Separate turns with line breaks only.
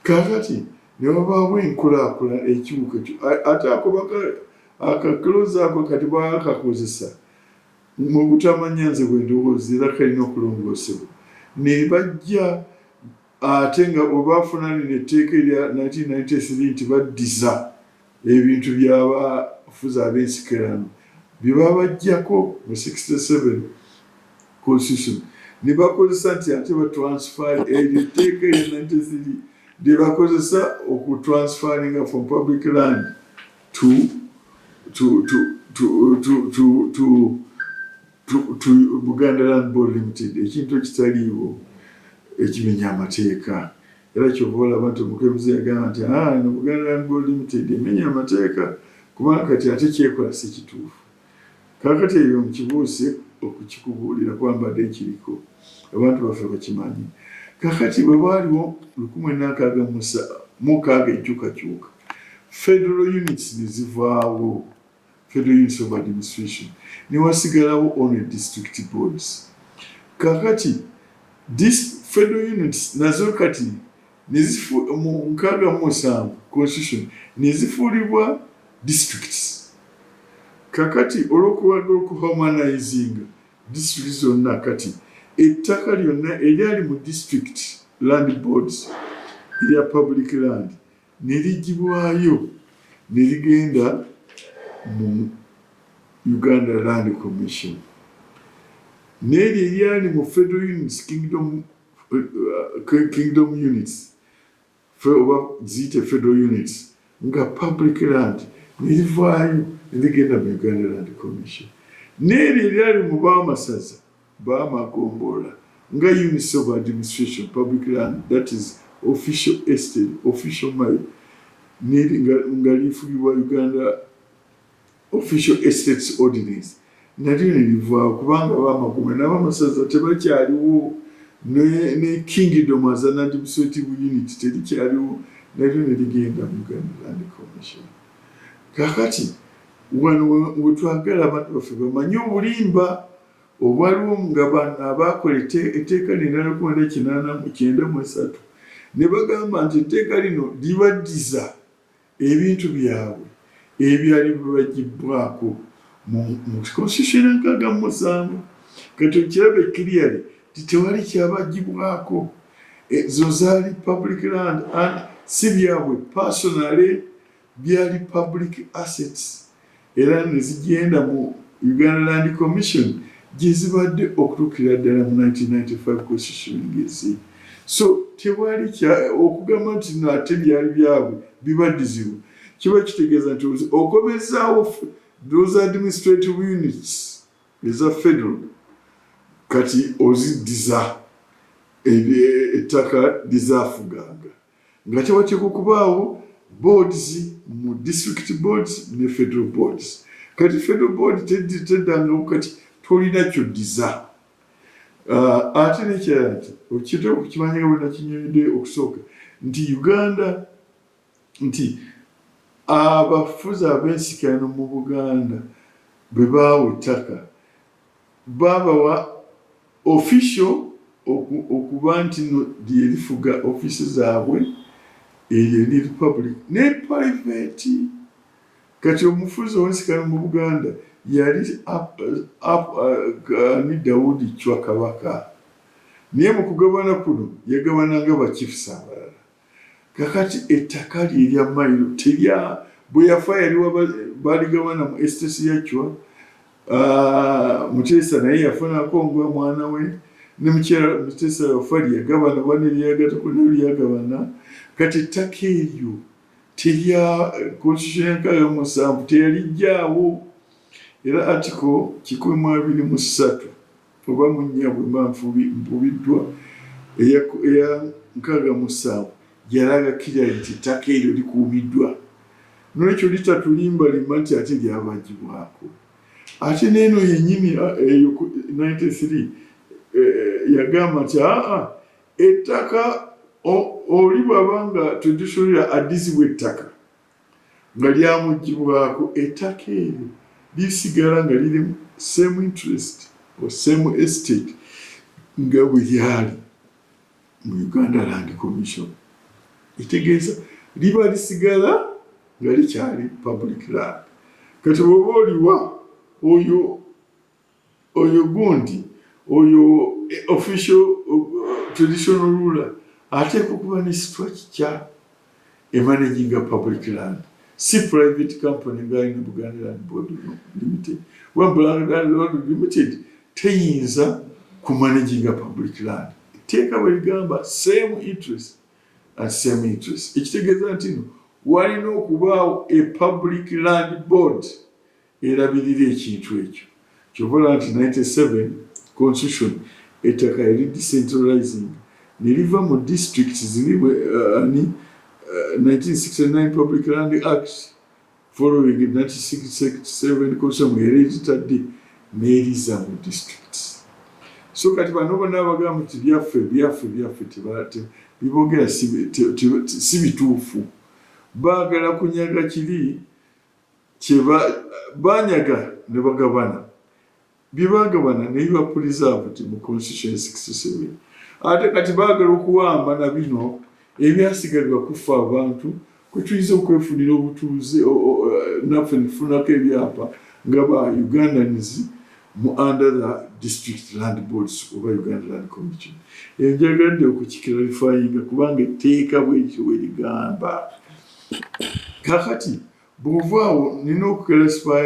Kakati ne wabaawo enkulaakulana ekibuga ekyo, ate ako aka clause ako kati baakakozesa mu butamanya, nze bwe ndowooza, era kalina okulongoosebwa. Ne bajja ate nga bwe baafuna lino etteeka erya 1993 nti baddiza ebintu by'abafuzi ab'ensikirano bye babaggyako mu 67 Constitution, ne bakozesa nti ate batransfer eryo etteeka erya 93 lye bakozesa okutransferringa from public land to Buganda Land Board Limited, ekintu ekitaliiwo, ekimenya amateeka. Era kyova olaba nti omukulembeze yagamba nti, "Ah, no, Buganda Land Board Limited emenya amateeka, kubanga kati ate kyekola si kituufu." Kaakati ebyo mukibuuse okukikubuulira kuba mbadde ekiriko abantu baffe bakimanyi. Kakati bwe baaliwo 1966 enkyukakyuka, federal units ne zivaawo, federal units of administration, ne wasigalawo only district boards. Kakati this federal units nazo kati mu 67 Constitution ne zifuulibwa districts. Kakati olw'okubaga okuharmonizinga district zonna, kati ettaka lyonna eryali mu district land boards erya public land ne ligibwayo ne ligenda mu Uganda Land Commission, n'eryo eryali mu federal units, kingdom units oba ziyite federal units, nga public land, nerivaayo nerigenda mu Uganda Land Commission, n'eryo eryali mu bamasaza, bamagombolola, nga units of administration, public land, that is official estate, official mailo, nga lifugibwa Uganda Official Estates Ordinance, nalyo nerivaawo, kubanga bamagombolola n'abamasaza tebakyaliwo, ne kingdom as an administrative unit terikyaliwo, nalyo nerigenda mu Uganda Land Commission. Kakati wano wetwagala abantu baffe bamanye obulimba obwaliwo, nga bano abakola etteeka lino 1893 ne bagamba nti etteeka lino libaddiza ebintu byabwe ebyali bibagibwako mu Constitution 67. Kati okirabe clearly ti tewali kyabagibwako. Zo zaali public land and si byabwe personally, byali public assets, era ne zigenda mu Uganda Land Commission gye zibadde okutuukira ddala mu 1995 Constitution ngezi. So tewali okugamba nti no ate byali byabwe bibaddizibwa, kiba kitegeeza nti okomezaawo those administrative units eza federal, kati oziddiza ettaka lizaafuganga nga tewateekwa okubaawo boards mu district boards ne federal boards. Kati federal board teddangawo, kati tolina kyoddiza. Ate nekirala nti okiteeka okukimanya nga bwe nakinyonyodde okusooka nti Uganda, nti abafuzi ab'ensikirano mu Buganda bwe baawa ettaka, baabawa official okuba nti no lyerifuga ofiisi zaabwe, eryo eri public ne private. Kati omufuzi ow'ensikirano mu Buganda yali ni Dawudi Chwa Kabaka, naye mu kugabana kuno yagabananga bachiefs abalala. Kakati ettaka lye erya mayiro terya bwe yafa yali baligabana mu estate ya Chwa. Muteesa naye yafunako nga mwana we, ne mukyala Muteesa yafa lyeyagabana oba neryeyagattako nayo lyagabana. Kati ettaka eryo terya Constitution ya 67 teyalijjaawo, era article 123 oba mu nnya, bwe mba mpubiddwa, eya 67 yalaga clearly nti ettaka eryo likuumiddwa. Nolwekyo litatulimbalimba nti ate lyabagibwako. Ate neeno yennyini eyo 93 yagamba nti aa ettaka oli bw'aba nga traditionally addizibwa ettaka nga lyamugibwako, ettaka eryo lisigala nga liri same interest or same estate nga bwe lyali mu Uganda Land Commission. Ekitegeeza liba lisigala nga likyali public land. Kati bw'oba oliwa oyo oyo gundi oyo official traditional ruler ateekwa okuba ne structure emanaginga public land, si private company ng'alina Buganda Land Board Limited. Kuba Buganda Land Board Limited teyinza kumanaginga public land. Etteeka bwe ligamba same interest and same interest, ekitegeeza nti no walina okubaawo a public land board erabirira ekintu ekyo. Kyova olaba nti 97 Constitution ettaka yali decentralizing ne liva mu district ziri ani 1969 Public Land Act following 1967 Constitution yali eritadde n'eriza mu districts. So kati bano bonna bagamba nti byaffe, byaffe, byaffe, bibogera si bituufu. Baagala kunyaga kiri kyeba banyaga ne bagabana. Bye bagabana ne biba preserved mu Constitution 67. Ate kati baagala okuwamba na bino ebyasigalirwa kufa abantu kwe tuyinza okwefunira obutuuze, naffe netufunako ebyapa nga ba Ugandans mu under the district land boards oba Uganda Land Commission. Enjagadde okukiclarifyinga kubanga etteeka bwekyo bwe ligamba. Kakati bw'ovaawo nina okuclarify.